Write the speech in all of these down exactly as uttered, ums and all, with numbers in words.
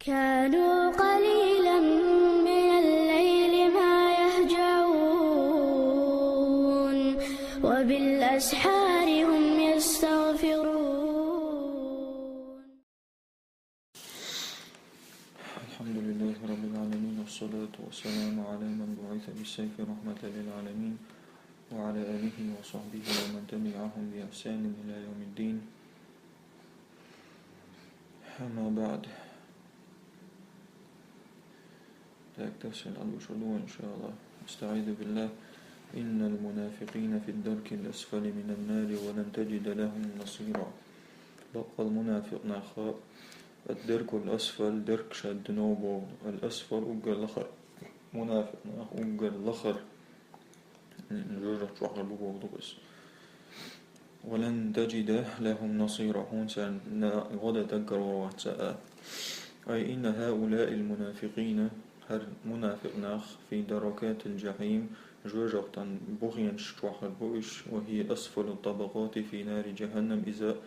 كانوا قليلا من الليل ما يهجعون، وبالأسحار هم يستغفرون. الحمد لله رب العالمين، والصلاة والسلام على من بعث بالسيف رحمة للعالمين، وعلى آله وصحبه ومن تبعهم بإحسان إلى يوم الدين. أما بعد. Так, тахсин албушалу, иншаллах. أستعيذ بالله. إن المنافقين في الدرك الأسفل من النار ولن تجد لهم نصيرا. Бакъал мунафикъ наха الدرك الأسفل, дарк шаддино боху, الأسفل уггар лахара. Мунафикъ нах уггар лахара жоьжахати чохь бу боху иза. ولن تجد لهم نصيرا, хьуна царна гӀо дан даггара вац а. أي إن هؤلاء المنافقين, хӀара мунафикъ нах, في دركات الجحيم, жоьжахатин бухенаш чохь бу уьш, وهي أسفل الطبقات في نار جهنم, иза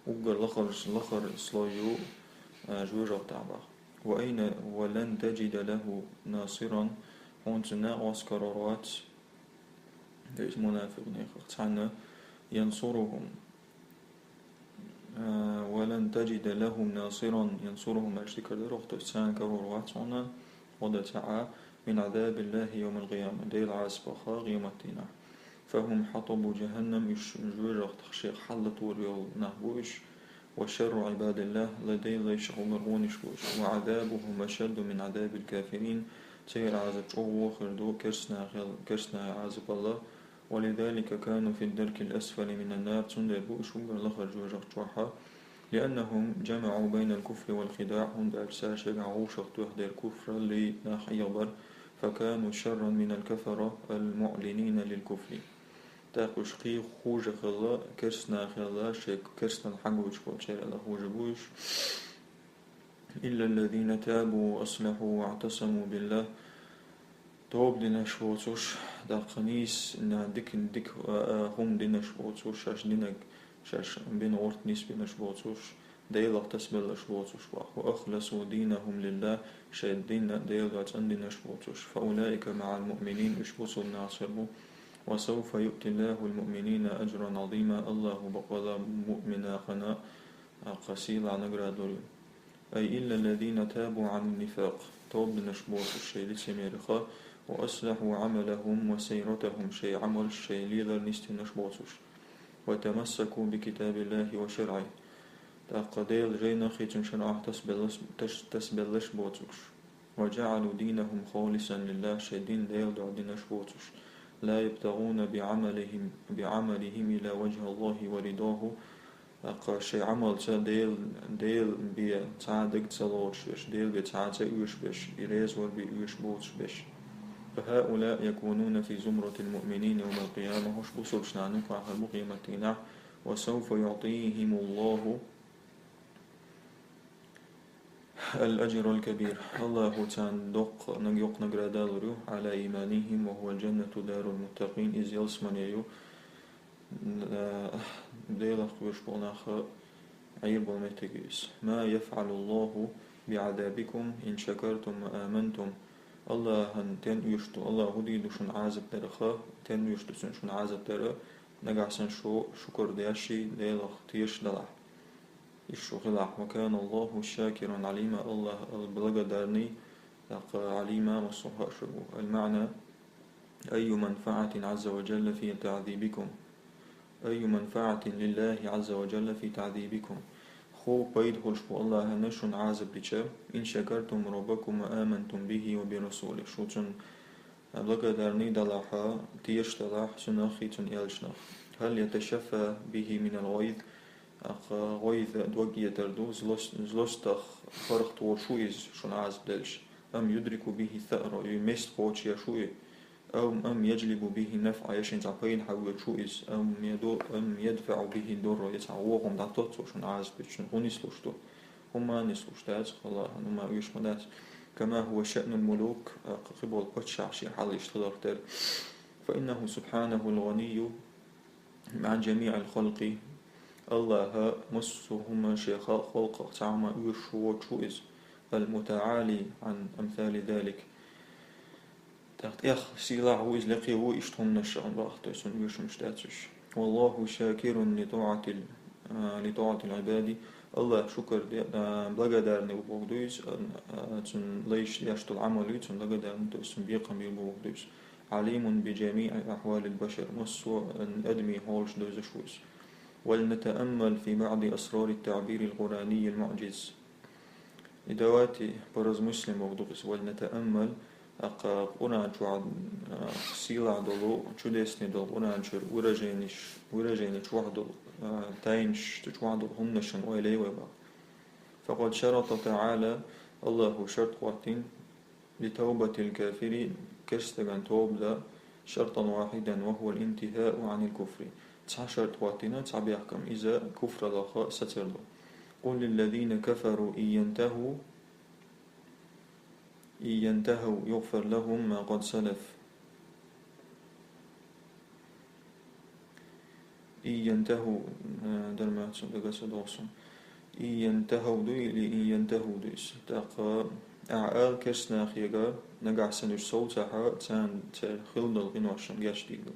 уггар лахара, лахара слой ю, а, жоьжахатехь боху. وأين, ولن تجد له ناصرا, хьуна цунна гӀо дан карор вац, иза мунафикъ нахах цхьанна, ينصرهم, а, ولن تجد لهم ناصرا ينصرهم, аьлча дика дара, то есть царна карор вац хьуна гӀо дан цхьа а, من عذاب الله يوم القيامة, Делан Ӏазапах къематдийнахь. فهم حطب جهنم, уьш жоьжахатех шех хьалатор йолу нах бу уьш, وشر عباد الله, Делан лайшех уггар вониш бу уьш, وعذابهم أشد من عذاب الكافرين, церан Ӏазап чӀогӀа хир ду керстанахел, керстанийн Ӏазапал. ولذلك كانوا في الدرك الأسفل من النار, цундела бу уьш уггар лахара жоьжахати чохь, لأنهم جمعوا بين الكفر والخداع, хӀунда аьлча цара шегахь вовшах тоьхнера куфраллий нах Ӏехабар, فكانوا شرا من الكفرة المعلنين للكفر. ТӀаккха уьш кхин хуже хилла керстанахел, шайн керстанал хьагойтуш болчарел хуже бу уьш. إلا الذين تابوا وأصلحوا واعتصموا بالله. Тоба динарш боцуш, даккха нийса, дика, дика, а, а, хӀума динарш боцуш, шаьш динарг, шаьш бина гӀорта нисбинарш боцуш, Делах тасабелларш боцуш боху. وأخلصوا دينهم لله, шайн дин Делан дуьхьа цӀандинарш боцуш. فأولئك مع المؤمنين, уьш бусалба нахаца бу. وسوف يؤتي الله المؤمنين أجرا عظيما, Аллахо бакъала муъминашна, а, кхин сийлахь награда лур ю. أي إلا الذين تابوا عن النفاق, тоба динарш боцуш шайн лицемерех, وأصلحوا عملهم وسيرتهم, шайн Ӏамалш, шайн лелар нисдинарш боцуш. وتمسكوا بكتاب الله وشرعه. ТӀаккха Делан жайнах, цуьнан шарӀах тасабелларш, тас-, тасабелларш боцуш. وجعلوا دينهم خالصا لله, шайн дин Делан дуьхьа динарш боцуш. لا يبتغون بعملهم، بعملهم إلا وجه الله ورضاه. ТӀаккха шайн Ӏамалца Дел-, Делан бен цхьа а дага ца лоцуш берш, Делан бен цхьа а ца оьшуш берш, и резавар бен оьшуш боцуш берш. فهؤلاء يكونون في زمرة المؤمنين يوم القيامة, хӀорш бусалба нахана юкъахь хир бу къематдийнахь. وسوف يعطيهم الله الأجر الكبير. Аллахо царна доккха наг-, йоккха награда лур ю, على إيمانهم، وهو الجنة دار المتقين, иза ялсамане ю, э, Делах кхоьруш болу нах Ӏийр болу меттиг ю иза. ما يفعل الله بعذابكم إن شكرتم وآمنتم. Аллахьан тен оьшуш ду, Аллахо хӀун дийр ду шуна Ӏазап дарах, тен оьшуш ду цуьнан шуна Ӏазап дара, нагахь санна шу шукур деш, Делах тешаш далахь. Иштта шу хилахь. وكان الله شاكرا عليما, Аллах Алла благодарный, тӀаккха Ӏалима, массо а хууш ву. المعنى: أي منفعة عز وجل في تعذيبكم؟ أي منفعة لله عز وجل في تعذيبكم؟ ХӀун пайда хуьлуш бу Аллахьана шуна Ӏазап дича, إن شكرتم ربكم وآمنتم به وبرسوله. Шу цунна благодарный далахь, тешаш далахь цунах а, цуьнан элчанах а. هل يتشفى به من الغيظ؟ ТӀаккха гӀайз дог этар ду, злость-, злостах паргӀатволуш ву иза шуна Ӏазап делча. أم يدرك به الثأر, и места кхочуш ву и. أو أم يجلب به النفع, я шена цхьа пайда хьагойтуш ву иза. أم يد-، أم يدفع به الضر, я цхьа вон хӀума дӀатотту цо шуна Ӏазап дича, шуна хӀун нислуш ду? ХӀумма а нислуш дац, Аллахьан хӀумма оьшуш ма дац. كما هو شأن الملوك, кхиболу паччахьийн хьал иштта хиларх дара. فإنه سبحانه الغني عن جميع الخلق. Аллахь массо а хӀума шен хал-, халкъах цхьа хӀума оьшуш воцуш ву иза. المتعالي عن أمثال ذلك. ТӀаккха тӀех сийлахь ву иза, лекхе ву иштта хӀуманаш шоана бах, то есть цунна вешамаш дац уьш. والله شاكر لطاعة ال-، а, لطاعة العباد. Аллахь шукар де, а, благодарный ву боху дуьйцу, а, а, цунна лайш деш долу Ӏамал ю, цунна благодарный, то есть цунна бекхам бийр бу боху дуьйцу. عليم بجميع أحوال البشر. Массо а адамийн хьолаш девзаш ву иза. ولنتأمل في بعض أسرار التعبير القرآني المعجز. И давайте поразмыслим боху дуьйцу иза. ولنتأمل, тӀаккха Къуръан чохь, а, сийлахь долу, чудесный долу Къуръан чуьра выраженеш, выражени чохь долу, а, тайнаш, цу чохь долу хӀуманашна ойла яй вай бах. فقد شرط تعالى, Аллахо шарт хӀоттийна, لتوبة الكافر, керста стагана тоба дан, شرطا واحدا وهو الانتهاء عن الكفر. Цхьа шарт хӀоттийна, цхьа бехкам, иза куфраллах сацар ду. قل للذين كفروا إن ينتهوا، إن ينتهوا يغفر لهم ما قد سلف. إن ينتهوا, э, дармацун дагаса дохсун. إن ينتهوا ду или إن ينتهوا ду иза. ТӀаккха, а, ала керста нахе, нагахь санна уьш сов ца хьа, царна церан хилла долу къиношна гечдийр ду.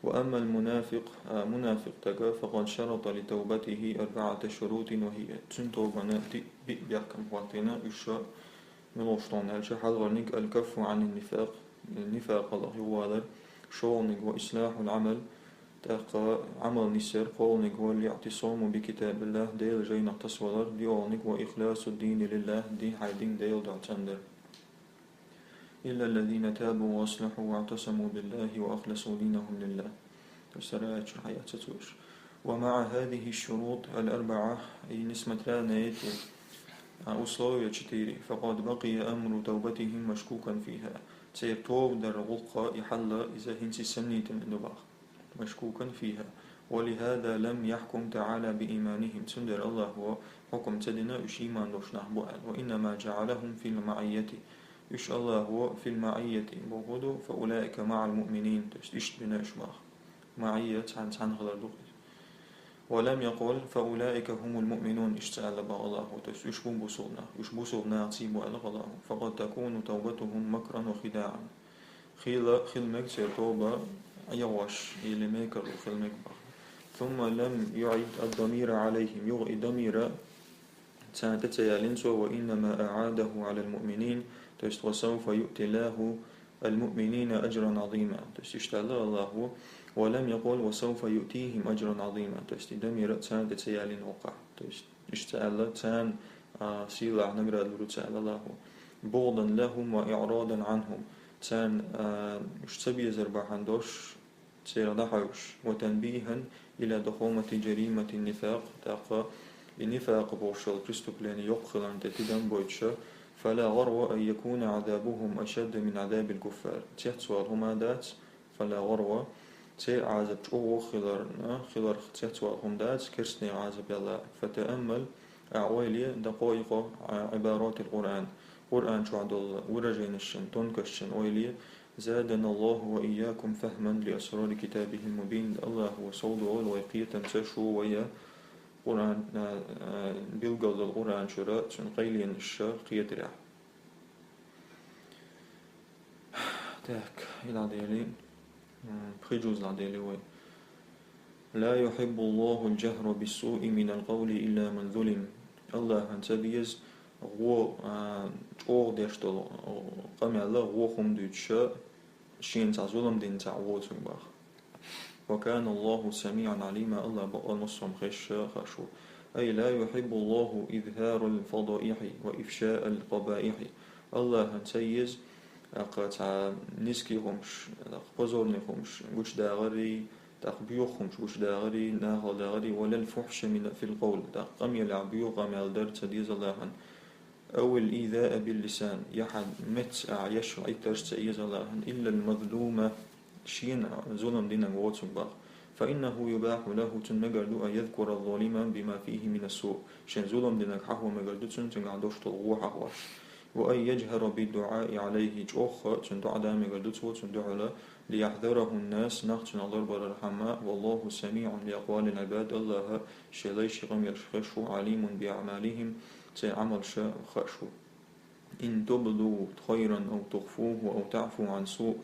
وأما المنافق, а, мунафикъ стаг, فقد شرط لتوبته أربعة شروط وهي, цуьнан тобана диъ, биъ бехкам хӀоттийна, уьш муьлш ду аьлча, хьалхарниг الكف عن النفاق, нифакъаллах юхавалар, шолгӀаниг وإصلاح العمل, тӀаккха Ӏамал нисъяр, кхоалгӀаниг والاعتصام بكتاب الله, Делан жайнах тасавалар, диъалгӀаниг وإخلاص الدين لله, дин, хьайн дин Делан дуьхьа цӀандар. إلا الذين تابوا وأصلحوا واعتصموا بالله وأخلصوا دينهم لله. То есть сарачун хьаяц ца цуш. ومع هذه الشروط الأربعة, и несмотря на эти, а, условия четыре, فقد بقي أمر توبتهم مشكوكا فيها. Церан тоба дар гӀуллакх, и хьал, иза хӀинца сомнительный ду бах. مشكوكا فيها، ولهذا لم يحكم تعالى بإيمانهم. Цундела Аллахо хьукам ца дина, уьш ийман долуш нах бу аьлла. وإنما جعلهم في المعية. Уьш Аллахо في المعية боху ду, فأولئك مع المؤمنين, то есть иштта бина уьш бах. Маъийя цхьаьна, цхьаьна хилар ду иза. ولم يقل فأولئك هم المؤمنون, иштта ца аьлла бах Аллахо, то есть уьш бу бусулба нах, уьш бусулба нахаца бу аьлла Аллахо. فقد تكون توبتهم مكرا وخداعا. Хила, хила мега церан тоба Ӏехош или мекарло хила мега бах. ثم لم يعد الضمير عليهم, юха и дамир царна тӀе ца ялийна цо, وإنما أعاده على المؤمنين, то есть وسوف يؤتي الله المؤمنين أجرا عظيما. То есть иштта аьлла Аллахо, ولم يقل وسوف يؤتيهم أجرا عظيما. То есть и дамир царна тӀе ца ялийна воккхахь. То есть иштта ца аьлла, царна, а, сийлахь награда лур ду ца аьлла Аллахо. بغضا لهم وإعراضا عنهم. Царна, а, уьш ца безар бахьана долуш, церан дӀахьоьгуш. وتنبيها إلى ضخامة جريمة النفاق. ТӀаккха и нифакъ бохуш йолу преступление йоккха хиларна тӀе тидам бойтуш, فلا غرو أن يكون عذابهم أشد من عذاب الكفار. Цецвала хӀума дац, فلا غرو, церан Ӏазап чӀогӀа хиларна, хиларх цецвала хӀума дац, керстанийн Ӏазап ялла. فتأمل, ахьа ойла е, دقائق عبارات القرآن. Къуръан чохь долу выраженешна, тонкосташна ойла е, زادنا الله وإياكم فهما لأسرار كتابه المبين. Аллахо совдохийла вай кхетамца, шу вай Къуръан, а, а, билггал долу Къуръан чуьра, цуьнан къайленаш кхетарехь. Так, и дӀадели, м, пхи жуз дӀадели вай. لا يحب الله الجهر بالسوء من القول إلا من ظلم. Аллахьан ца деза гӀо, а, чӀогӀа деш долу, а, къамел, гӀо хӀума дуьйцуш, шена цхьа зулам динчохь воцург бах. وكان الله سميعا عليما, Аллах бакъ массо а хезаш, хууш ву. أي لا يحب الله إظهار الفضائح وإفشاء القبائح. Аллахьан ца еза, тӀаккха цхьа низкий хӀумаш, тӀаккха позорный хӀумаш гучудахарий, тӀаккха боьха хӀумаш гучудахарий, нахала дахарий, ولا الفحش من في القول, тӀаккха къамелехь боьха къамел дар ца деза Аллахьан. أو الإيذاء باللسان, я хьан меттаца а, я шен Ӏиттарш ца еза Аллахьан, إلا المظلوم, шена зулам динарг воцург бах. فإنه يباح له, цунна мегар ду, أن يذكر الظالم بما فيه من السوء, шена зулам динарг хьахо мегар ду цунна, цуьнгахь долуш долу гӀо хьахош. وأن يجهر بالدعاء عليه, чӀогӀа цунна доӀа да мегар ду цо цунна дуьхьал, ليحذره الناس, нах цунах лорабалархьама, والله سميع لأقوال العباد, Аллахь шен лайшин къамелаш хезаш ву, عليم بأعمالهم, цӀе Ӏамалш хаа шу. إن تبدوا خيرا أو تخفوه أو تعفو عن سوء.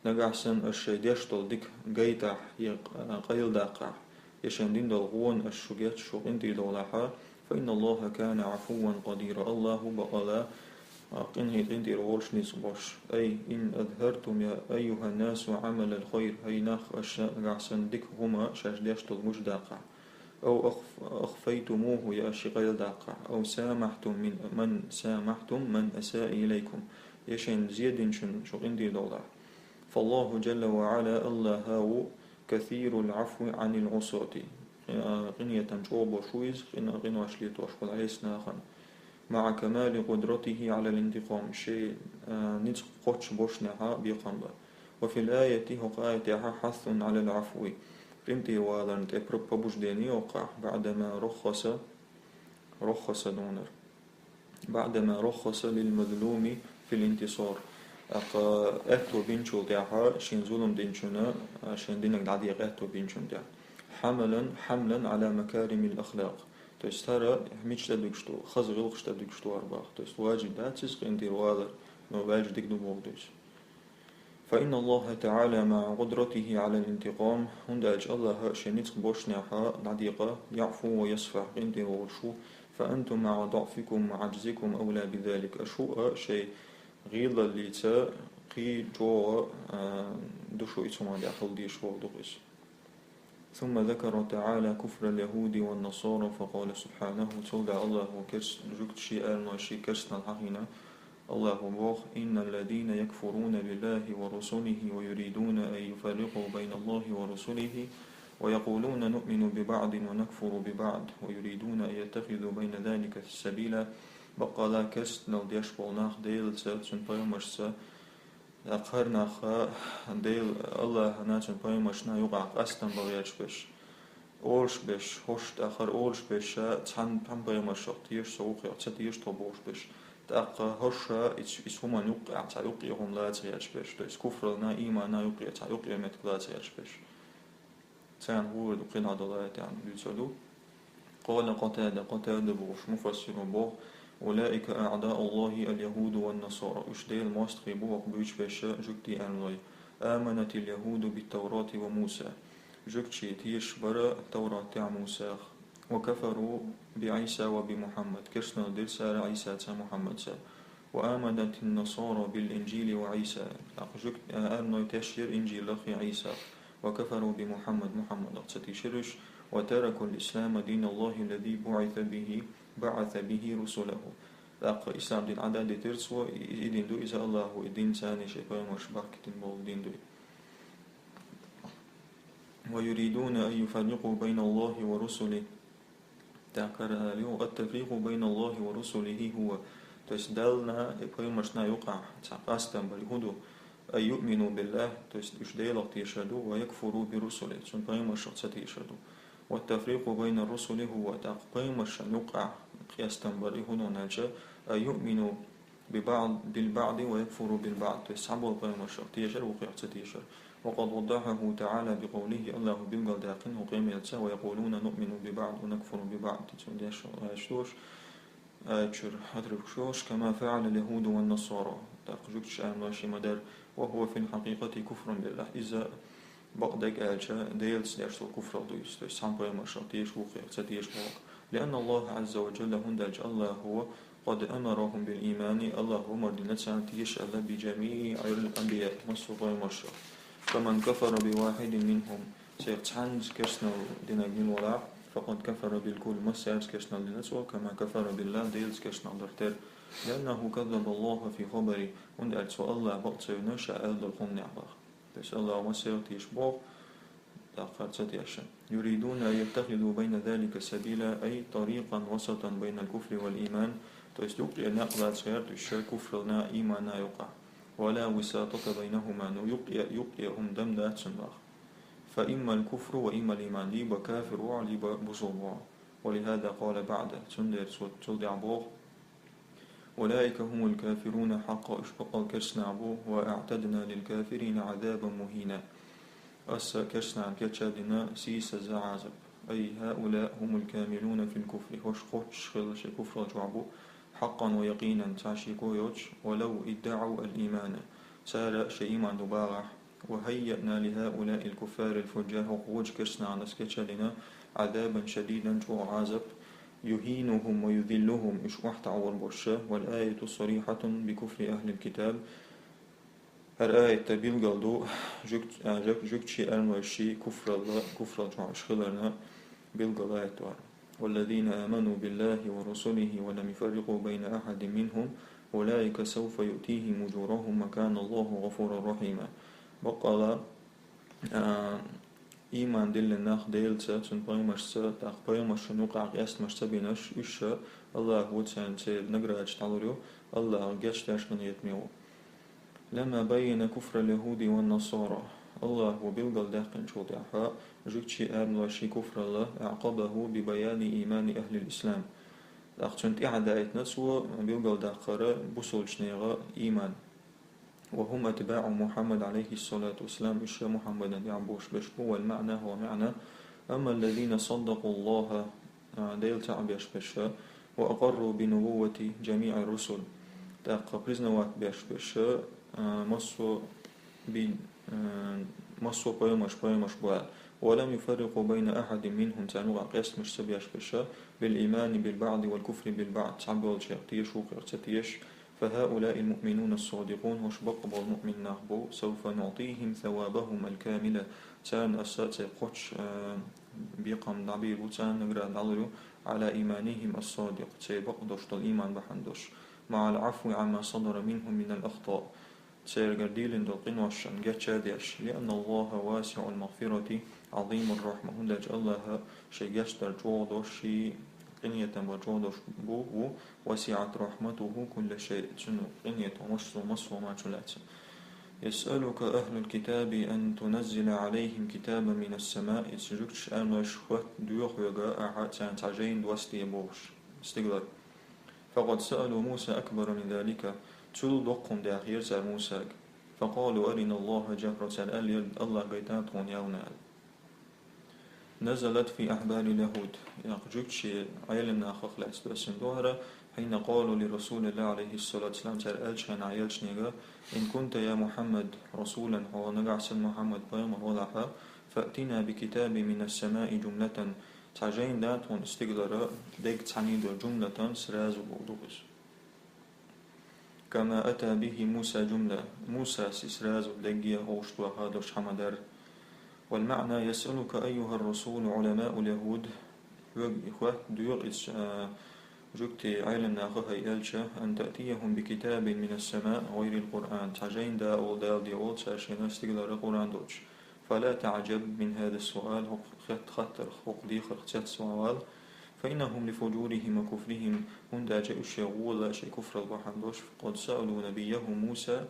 Нагахь санна аша шоай деш долу дика гайтахь, е къайладаккхахь, е шайн дина долу гӀона аша шу гечдеш шу къинтӀера довлахь, فإن الله كان عفوا قديرا. АллахӀ ву бакъала къинхетам, къинтӀера волуш, ницкъ болуш. أي إن أظهرتم يا أيها الناس عمل الخير. ХӀай нах, аша нагахь санна дика хӀума шаьш деш долу гучудаккхахь. أو أخف-، أخفيتموه, я аша къайладаккхахь. أو سامحتم من، من سامحتم من أساء إليكم. Я шайна зе динчунна шу къинтӀера довлахь. فالله جل وعلا, АллахӀ ву, كثير العفو عن العصاة. Къи-, къинхетам чӀогӀа болуш ву Иза, къин-, къинош летош волу Ӏеса нахана. مع كمال قدرته على الانتقام. Шен, а, ницкъ кхоччуш болушехь бекхам бан. وفي الآية, хӀокху аятехь, حث على العفو. КъинтӀера валарна тӀе пр-, побуждение йоккхахь, بعدما رخص, رخص донар. بعدما رخص للمظلوم في الانتصار. ТӀаккха аьтто бинчул тӀаьхьа, шена зулам динчунна, шена динарг дӀадекъа аьтто бинчунна тӀаьхьа. حملا، حملا على مكارم الأخلاق. То есть хӀара мича тӀедуьгуш ду, хаза гӀиллакхаш тӀедуьгуш ду хӀара боху. То есть важиб дац иза къинтӀера валар, но ваьлча дика ду боху иза. فإن الله تعالى مع قدرته على الانتقام, хӀунда аьлча АллахӀ шен ницкъ болушехь дӀадекъа, يعفو ويصفح, къинтӀера волуш ву, فأنتم مع ضعفكم وعجزكم أولى بذلك. Аша а шайн гӀийлаллица кхин чӀогӀа, а, ду шу и цу хӀуманна тӀехь хила дезаш боху ду-кх иза. ثم ذكر تعالى كفر اليهود والنصارى فقال سبحانه, цул тӀаьхьа АллахӀ ву керст-, жуьгташий, аьрнойший керстаналла хьахийна, АллахӀ ву боху: إن الذين يكفرون بالله ورسله ويريدون أن يفرقوا بين الله ورسله ويقولون نؤمن ببعض ونكفر ببعض ويريدون أن يتخذوا بين ذلك سبيلا. Баккъала керстаналла деш болу нах Делаца, цуьнан пайхамаршца, ТӀаккха хӀара нах Дела, АллахӀана, цуьнан пайхамаршна юкъахь къастам бан гӀерташ берш, олуш берш, хӀорш тӀаккха хӀара олуш берш, ша цхьана, цхьана пайхамаршах теша со, вукхех ца теша тхо бохуш берш. ТӀаккха хӀорш ша и ц-, и цу хӀуманна юккъехь цхьа юккъе хӀума лаца гӀерташ берш. То есть куфрална, ийманна юккъе цхьа юккъе меттиг лаца гӀерташ берш. Царна гӀур ду кхин а долу аятехь дуьйцур ду. قال قتادة, Къатада бохуш муфассиро боху: أولئك أعداء الله اليهود والنصارى. Уьш Делан мостагӀий бу хӀокху буьйцуш берш жуьгтий аьрной. آمنت اليهود بالتوراة وموسى. Жуьгташий тешаш бара Тавратехь Мусах. وكفروا بعيسى وبمحمد. Керстаналла дира цара Ӏийсаца, Мухьаммадца. وآمنت النصارى بالإنجيل وعيسى. ТӀаккха жуьгт-, а, аьрной тешаш яра Инжилах я Ӏийсах. وكفروا بمحمد, Мухьаммадах ца тешира уьш. وتركوا الإسلام دين الله الذي بعث به، بعث به رسله. ТӀаккха ислам дин Ӏадда дитира цо, и, и дин ду иза АллахӀа, и дин царна шайн пайхамарш бахкийтина болу дин ду. ويريدون أن يفرقوا بين الله ورسله. ТӀаккха ала ю: التفريق بين الله ورسله هو. То есть Даллана и пайхамаршна юкъахь цхьа къастам бар хӀун ду? أن يؤمنوا بالله, то есть уьш Делах тешар ду, ويكفروا برسله, цуьнан пайхамаршах ца тешар ду. والتفريق بين الرسل هو, тӀаккха пайхамаршна юкъахь къастам бар и хӀун ду аьлча, أن يؤمنوا ببعض، بالبعض ويكفروا بالبعض, то есть цхьаболу пайхамаршах тешар, вукхех ца тешар. وقد وضحه تعالى بقوله, АллахӀа билгалдаьккхина хӀокху къамелца: ويقولون نؤمن ببعض ونكفر ببعض. Цуьнан дешна аьшдош, аьллачуьра хьатарбуш йолуш, كما فعل اليهود والنصارى. ТӀаккха жуьгташа аьрнойший ма-дарра, وهو في الحقيقة كفر بالله. Иза бакъдерг аьлча, Делаца деш долу куфралла ду иза, то есть цхьана пайхамаршах теша, вукхех ца теша боху. لأن الله عز وجل, хӀунда аьлча АллахӀа قد أمرهم بالإيمان, АллахӀа омар дина царна теша аьлла, بجميع الأنبياء, массо а пайхамаршах. فمن كفر بواحد منهم, царех цхьанназ керстаналла динарг мила валахь, فقد كفر بالكل, массаьрца керстаналла дина цо, كما كفر بالله, Делаца керстаналла дар тера. لأنه كذب الله في خبره, хӀунда аьлча цо АллахӀ бакъ ца вина ша аьлла долу хӀуманехь боху. То есть АллахӀа массаьрца теша боху, тӀаккха ца теша. يريدون أن يتخذوا بين ذلك سبيلا، أي طريقا وسطا بين الكفر والإيمان, то есть юккъе некъ лаца гӀерта уьш шайн куфрална, ийманна юкъахь. ولا وساطة بينهما, ну юккъе, юккъе хӀума дан дац цунах. فإما الكفر وإما الإيمان, либо кафир ву, либо бусалба ву. ولهذا قال بعده, цундела цо цул тӀаьхьа боху: أولئك هم الكافرون حقا, уьш бакъал керстанаш бу, وأعتدنا للكافرين عذابا مهينا. Аса керстанашна кечдина сийсаза Ӏазап. أي هؤلاء هم الكاملون في الكفر, хӀорш кхоччуш хилла шайн куфрал чохь бу, حقا ويقينا, цхьа шеко йоцуш, ولو ادعوا الإيمان, цара шайн ийман ду бахахь, وهيأنا لهؤلاء الكفار الفجار, хӀокху вочу керстанашна кечдина, عذابا شديدا, чӀогӀа Ӏазап, يهينهم ويذلهم, уьш охьатаӀор болуш, والآية صريحة بكفر أهل الكتاب, хӀара аят билгал ду жуьгт-, а, жуьг-, жуьгташий, адамашший куфралла, куфрал чохь уьш хиларна билгал аят вара. والذين آمنوا بالله ورسله ولم يفرقوا بين أحد منهم أولئك سوف يؤتيهم أجورهم وكان الله غفورا رحيما. Баккъала, а, ийман диллина нах Делаца, цуьнан пайхамаршца, тӀаккха пайхамаршна юкъахь къестамаш ца бинарш, уьш ша, Аллаха ву царна церан наградаш дӀалур ю, Аллаха гечдеш, къинхетаме ву. لما بين كفر اليهود والنصارى. Аллаха ву билгал даьккхинчул тӀаьхьа жуьгташий, адамашший куфралла, أعقبه ببيان إيمان أهل الإسلام. ТӀаккха цунна тӀаьхьа даийтина цо билгал даккхара бусулчу нехан ийман. وهم أتباع محمد عليه الصلاة والسلام, уьш Мухьаммадан тӀаьхьа бохуш берш бу, والمعنى, хӀокху маьӀна, أما الذين صدقوا الله, а, Дела цхьаъ беш берш, وأقروا بنبوة جميع الرسل, тӀаккха признавать беш берш, а, массо а би-, а, массо а пайхамарш, пайхамарш бу аьлла, ولم يفرقوا بين أحد منهم, царна юкъахь къестамаш ца беш берш, بالإيمان بالبعض والكفر بالبعض, цхьаболчех теша, вукхех ца теша, فهؤلاء المؤمنون الصادقون, хӀорш бакъ болу муъмин нах бу, سوف نعطيهم ثوابهم الكامل, царна аса церан кхоччуш, а, бекхам дӀабийр бу, царна награда дӀалур ю, على إيمانهم الصادق, церан бакъ долуш долу ийман бахьана долуш, مع العفو عما صدر منهم من الأخطاء, цаьргара дийлина долу къиношна гечдеш, لأن الله واسع المغفرة عظيم الرحمة, хӀунда аьлча Аллаха шен гечдар чӀогӀа долуш, шен къинхетам бар чӀогӀа долуш бу, ву, وسعت رحمته كل شيء, цуьнан къинхетам массо а, массо а хӀуманна чу лаьцна. يسألك أهل الكتاب أن تنزل عليهم كتابا من السماء, иза жуьгташа, адамаш, хоьтту доьху хьоьга ахьа царна цхьа жайна доссаде бохуш, стигалара. فقد سألوا موسى أكبر من ذلك, цул доккха хӀума даьхира цара Мусага. فقالوا أرنا الله جهرة, цара аьллера, Аллах гайта тхуна явна аьлла. نزلت في أحبار اليهود, тӀаккха жуьгташийн Ӏелам нахах лаьцна доссина ду хӀара, حين قالوا لرسول الله عليه الصلاة والسلام, цара аьллачу хенахь элчанега, إن كنت يا محمد رسولا, хьо нагахь санна Мухьаммад пайхамар валахь, فأتنا بكتاب من السماء جملة, цхьа жайна да тхуна стигалара, дерг цхьаьний ду, جملة, сразу бохург ду иза. كما أتى به موسى جملة, Мусас и сразу дерриге а хӀуштуха долуш хӀума дара. والمعنى يسألك أيها الرسول علماء اليهود, хьоьга и хоьтту доьху иза, а, жуьгтийн Ӏелам наха, хӀай элча, أن تأتيهم بكتاب من السماء غير القرآن, цхьа жайна да олу, Дала де олу цара шайна стигалара Къуръан долчу. فلا تعجب من هذا السؤال, хӀокху хет-, хаттарх, хӀокху дехарх цецвала, فإنهم لفجورهم وكفرهم, хӀунда аьлча уьш шайн гӀолла, шайн куфрал бахьана долуш, قد سألوا نبيهم موسى,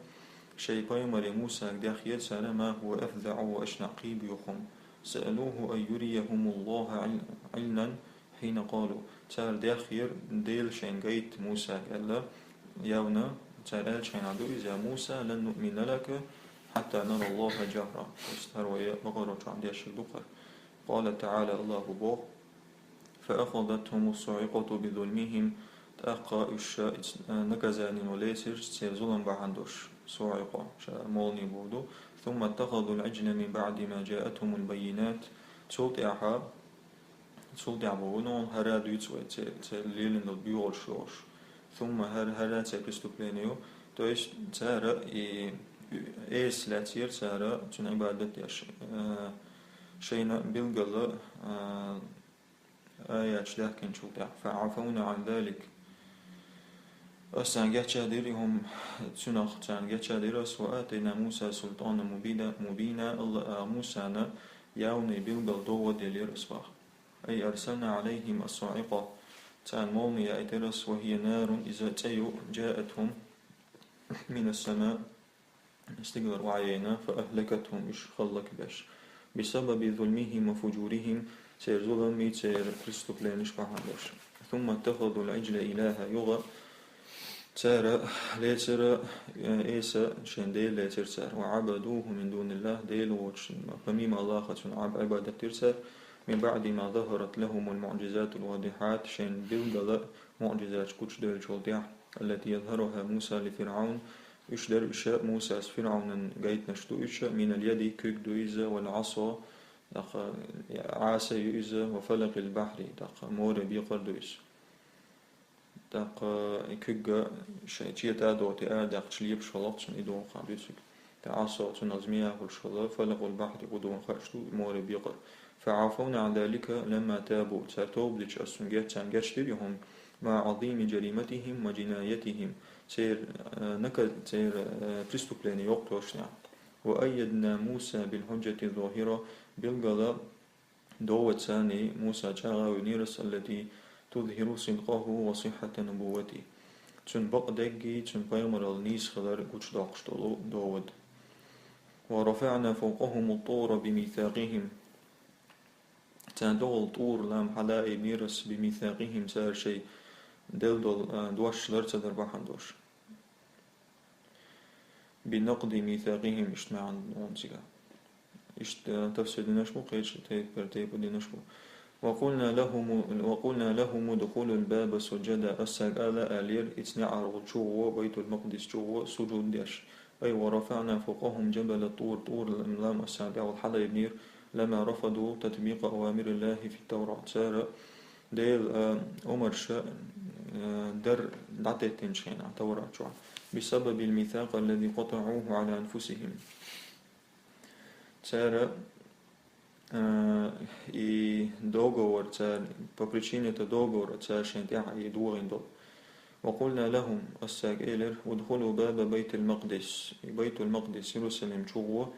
шайн пайхамаре Мусага даьхкира цара, ما هو أفظع وأشنع, кхин боьха хӀума. سألوه أن يريهم الله عل-, علنا حين قالوا, цара даьхкира Дела шайна гайта Мусага аьлла, явна, цара аьллачу хенахь ду иза, يا موسى لن نؤمن لك حتى نرى الله جهرة. Иштта хӀара вай Бакъара чохь дешнарг ду-кх хӀара. قال تعالى, Аллаха боху, فأخذتهم الصاعقة بظلمهم, тӀаккха уьш ша, э, наказанино лецира церан зулам бахьана долуш, саӀикъа, ша молни бохург ду, ثم اتخذوا العجل من بعد ما جاءتهم البينات, цул тӀаьхьа, цул тӀаьхьа бохург ду, хӀара дуьйцу вай, церан, церан лелийна долу боьхалш йохуш. ثم, хӀара, хӀара церан преступление ю, то есть цара и эса лаьцнера цара, цуьнан Ӏибадат деш, э, шайна билггала, э, аяташ даьхкинчул тӀаьхьа, فعفونا عن ذلك. Ас царна гечдира и хӀума, цунах царна гечдира ас, وآتينا موسى سلطانا مبيدا, مبينا, Алла-, а, Мусана явный билггал догӀа делира ас боху. أي أرسلنا عليهم الصاعقة, царна молни яийтира ас, وهي نار, иза цӀе ю, جاءتهم من السماء, стигалара охьаейна, فأهلكتهم, уьш хӀаллакбеш, بسبب ظلمهم وفجورهم, церан зуламий, церан преступленеш бахьана долуш. ثم اتخذوا العجل إلها, юха цара лецира, э, эса шайн дела лецира цара, وعبدوه من دون الله, Дела воцуш, помимо Аллаха, цунна Ӏиб-, Ӏибадат дира цара, من بعد ما ظهرت لهم المعجزات الواضحات, шайн билггала муӀжизаташ гучадоьллачул тӀехьа, التي أظهرها موسى لفرعون, уьш дара уьш Мусас ФирӀавнан гайтинарш ду уьш, من اليد, куьг ду иза, والعصا, тӀаккха Ӏаса ю иза, وفلق البحر, тӀаккха море бекхар ду иза. ТӀаккха и куьг шайн четӀа а дохуьйтий, арадаьккхича лепаш хиларх цунна, и дохуьйту цунна. ТӀаккха Ӏаса цунах змея хуьлуш хилла, فلق البحر, гӀудонан хаш ду, море бекхар. فعفونا عن ذلك لما تابوا. Цара тоба дича ас цунна геч-, царна гечдира и хӀума, مع عظيم جريمتهم وجنايتهم. Церан, э, нака-, церан, э, преступлени йоккха йолчу тӀехь. وأيدنا موسى بالحجة الظاهرة. Билггала довод царна Муса чӀагӀвинера, التي تظهر صدقه وصحة نبوته. Цуьнан бакъдерг а, цуьнан пайхамаралла нийса хилар гучудоккхуш долу довод. ورفعنا فوقهم الطور بميثاقهم. Царна тӀехула ТӀур лам хьалаайбинера ас, بميثاقهم, цара шайн делла долу, а, дош лар ца дар бахьана долуш. بنقض ميثاقهم, иштта маьӀна ду цигахь. Иштта, э, тафсир динарш бу, кхечу тайпа-, тайпа динарш бу. وقلنا لهم، وقلنا لهم ادخلوا الباب سجدا, ас цаьрга ала аьллера, и цхьа неӀарехула чу гӀо, Байтул-Макъдис чу гӀо, сужуд деш. أي ورفعنا فوقهم جبل الطور, ТӀур лам ас царна тӀехула хьалаайбинера, لما رفضوا تطبيق أوامر الله في التوراة. Цара Делан, а, омарш, а, дар дӀатеттинчу хенахь Таврат чохь, بسبب الميثاق الذي قطعوه على أنفسهم. Цара, а, и договор цара, по причине этого договора цара шайн тӀехь и дохийна долу. وقلنا لهم, ас цаьрга элира, ادخلوا باب بيت المقدس, и Байтул-Макъдис, Иерусалим чу гӀо,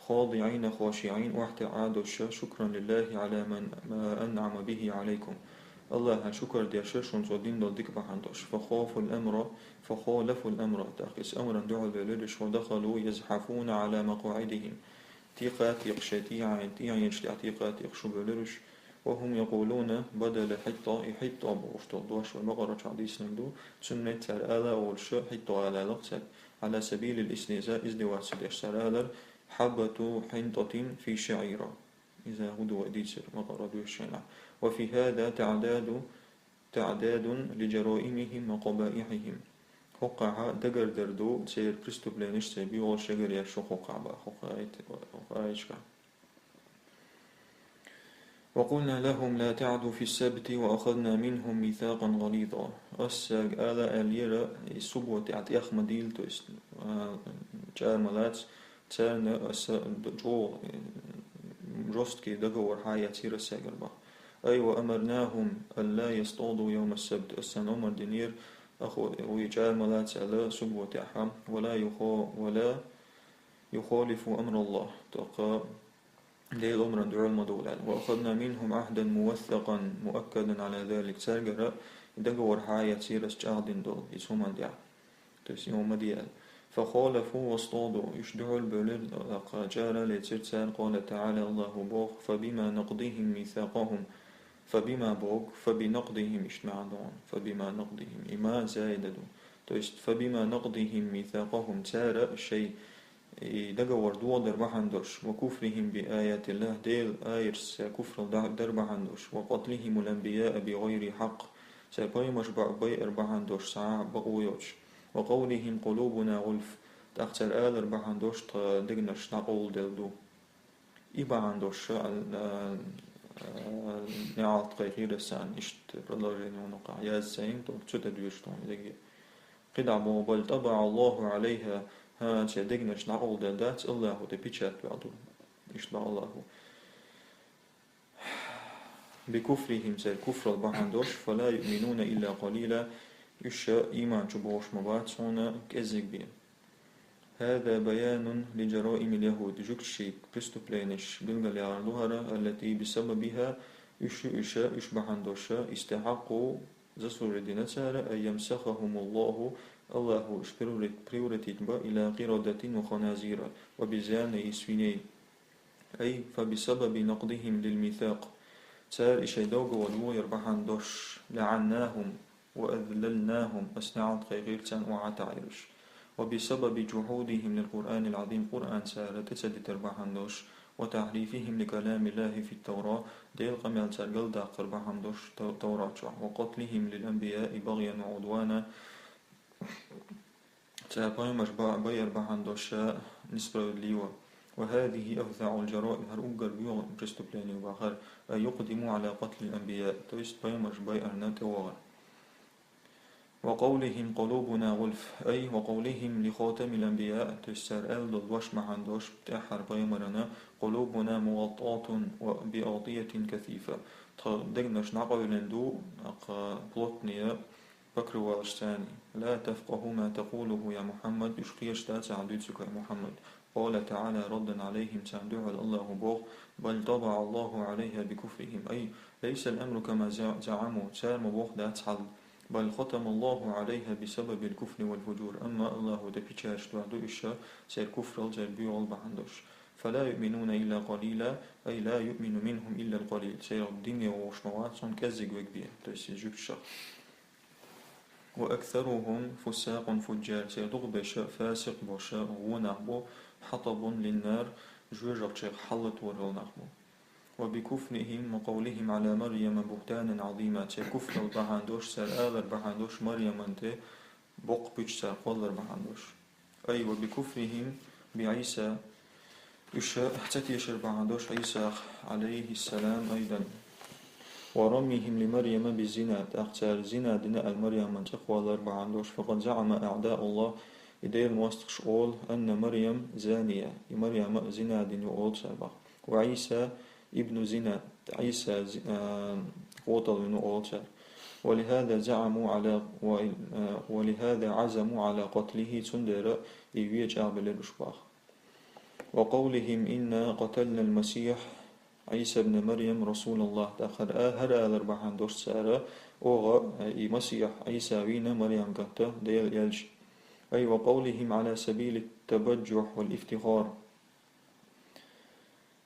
خاضعين خاشعين, охьатаьӀа а долуш, شكرا لله على ما، ما أنعم به عليكم. АллахӀан шукар деш, шуна цо дина долу дика бахьана долуш. فخافوا الأمر، فخالفوا الأمر, тӀаккха иза амрана дуьхьал бевлира уьш, ودخلوا يزحفون على مقاعدهم. Текха а текхаш, шайн тӀехьен-, тӀехьенаш тӀехь текха а текхаш бевлира уьш. وهم يقولون بدل حطة, и хьитта бохуш долу дош вай Бакъара чохь дийцинарг ду, цуьнан метта цара ала а олуш, хьитта ала аьлла цара, على سبيل الاستهزاء, издеваться деш цара алара, حبة حنطة في شعيرة. Иза хӀун ду вай дийцира Бакъара доьшучу хенахь. وفي هذا تعداد، تعداد لجرائمهم وقبائحهم. ХӀокхахь дагардар ду церан преступленеш, церан бегӀалш ягар еш шу хӀокхахь боху, хӀокху аят-, хӀокху аяташкахь. وقلنا لهم لا تعدوا في السبت وأخذنا منهم ميثاقا غليظا. Ас цаьрга ала аьллера, и субботехь тӀех ма дийла, то есть, а, чӀара ма лаца, царна аса д-, чӀогӀа, э, жёсткий договор хьаяцара ас цаьргара боху. أي وأمرناهم ألا يصطادوا يوم السبت. Ас царна омар динера, ахо-, вуй чӀара ма лаца аьлла субботехь, ولا يخا-، ولا يخالفوا أمر الله. ТӀаккха Делан омрана дуьхьал ма довла аьлла. وأخذنا منهم عهدا موثقا مؤكدا على ذلك. Цаьргара договор хьаяцара ас чӀагӀдина долу, иза хӀуманна тӀехь. То есть, и хӀума ма де аьлла. فخالفوا واصطادوا. Уьш дуьхьал бевлира, тӀаккха чӀара а лецира царна, قال تعالى, АллахӀа боху, فبما نقضهم ميثاقهم. فبما боху, فبنقضهم, иштта маьӀна ду хьуна. فبما نقضهم. И ما زائدة ду. То есть, فبما نقضهم ميثاقهم. Цара шайн и договор дохадар бахьана долуш, وكفرهم بآيات الله, Делан аяташца куфрал да-, дар бахьана долуш, وقتلهم الأنبياء بغير حق, церан пайхамарш ба-, байар бахьана долуш, цхьа а бакъо йоцуш, وقولهم قلوبنا غلف, тӀаккха цара алар бахьана долуш, тхан дегнаш дӀакъовладелла ду. И бахьана долуш, а, а, а, неӀалт кхайкхийра ас царна, иштта продолжение ву хӀокхахь, яз цайна, то цу тӀе доьшу тхуна дерриге. КхидӀа боху, بل طبع الله عليها, хӀа, церан дегнаш дӀакъовладелла дац, АллахӀа тӀе печать ваьлла ду. Иштта боху АллахӀа. بكفرهم, церан куфрал бахьана долуш, فلا يؤمنون إلا قليلا, уьш ийман чу бохуш ма бац хьуна кӀеззиг бен. هذا بيان لجرائم اليهود, жуьгтийн преступленеш билгалъяхар ду хӀара, التي بسببها, уьш ю уьш, уьш бахьана долуш, استحقوا, заслужить дина цара, أن يمسخهم الله, АллахӀа уьш превра-, превратить бан, إلى قردة وخنازير, وبزيانة свиней. أي فبسبب نقضهم للميثاق. Цара и шайн договор дохаяр бахьана долуш, لعناهم وأذللناهم, ас неӀалт кхайкхийра царна, охьатаӀийра уьш. وبسبب جحودهم للقرآن العظيم, Къуръан цара тӀе ца дитар бахьана долуш, وتحريفهم لكلام الله في التوراة, Делан къамел цар галдаккхар бахьана долуш Тав-, Таврат чохь, وقتلهم للأنبياء بغيا وعدوانا, цара пайхамарш ба-, байар бахьана долуш несправедливо. وهذه أفظع الجرائم, хӀара уггар боьха преступлени ю боху, أن يقدموا على قتل الأنبياء, то есть пайхамарш байарна тӀевахар. وقولهم قلوبنا غلف, أي وقولهم لخاتم الأنبياء, то есть цара аьлла долу дош бахьана долуш тӀаьххьара пайхамарна, قلوبنا مغطاة بأغطية كثيفة, тхан дегнаш накъевлина ду, тхан плотные покрывалаш царна. لا تفقه ما تقوله يا محمد, уьш кхеташ дац ахьа дуьйцург, хӀай Мухьаммад. قال تعالى ردا عليهم, царна дуьхьал Аллахо боху, بل طبع الله عليها بكفرهم, أي ليس الأمر كما زع-, زعموا, цара ма боху дац хьал, بل ختم الله عليها بسبب الكفر والفجور, амма Аллахо тӀе печаташ дохьур ду уьш церан куфрал, церан боьхал бахьана долуш. فلا يؤمنون إلا قليلا, أي لا يؤمن منهم إلا القليل, церан дине вогӀуш ма вац цунна кӀеззиг верг бен, то есть иза жуьгташах. وأكثرهم فساق فجار, церан дукхахберш фасикъ болуш вон нах бу, حطب للنار, жоьжахатех хьаллатор йолу нах бу. وبكفرهم وقولهم على مريم بهتانا عظيما, церан куфрал бахьана долуш, цара алар бахьана долуш Марьямна тӀе боккха пуьчаш цара кхоллар бахьана долуш. أي وبكفرهم بعيسى, уьш ца тешар бахьана долуш Ӏийсах, عليه السلام, أيضا. ورميهم لمريم بالزنا, тӀаккха цара зина дина аьлла Марьямна цӀе кхоллар бахьана долуш, فقد زعم أعداء الله, и Делан мостагӀаша олу, أن مريم زانية, и Марьям зина дина ю олу цара боху. وعيسى ابن زنا, Ӏийса зи-, а, коталвина ю олу цара. ولهذا زعموا على، و-، а, ولهذا عزموا على قتله, цундела и вен чӀагӀбелира уьш боху. وقولهم إنا قتلنا المسيح عيسى ابن مريم رسول الله, тӀаккха хӀара а-, хӀара алар бахьана долуш цара, оха, а, и Масихь Ӏийса вийна Марьям гӀатта Делан элча. أي وقولهم على سبيل التبجح والافتخار.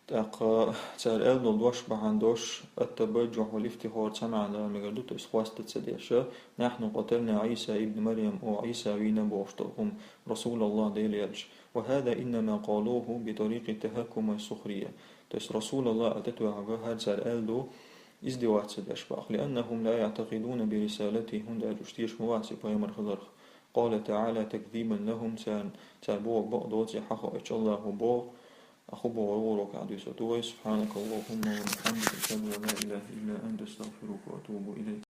ТӀаккха цара аьлла долу дош бахьана долуш, التبجح والافتخار, цхьа маьӀна мегар ду, то есть хвастаться деш, نحن قتلنا عيسى ابن مريم, оха Ӏийса вийна бохуш долу хӀума, رسول الله, Делан элча. وهذا إنما قالوه بطريق التهكم والسخرية. То есть رسول الله аьлла тӀетоьхнарг хӀара цара аьлла ду, издеваться деш боху, لأنهم لا يعتقدون برسالته, хӀунда аьлча уьш теша ма вац и пайхамар хиларх. قال تعالى تكذيبا لهم, царна, цара бохург бакъ доций хьахоуьйтуш, Аллахо боху, Аху боху урокехь дуьйцур ду вай. سبحانك اللهم وبحمدك، أشهد أن لا إله إلا أنت، أستغفرك وأتوب إليك.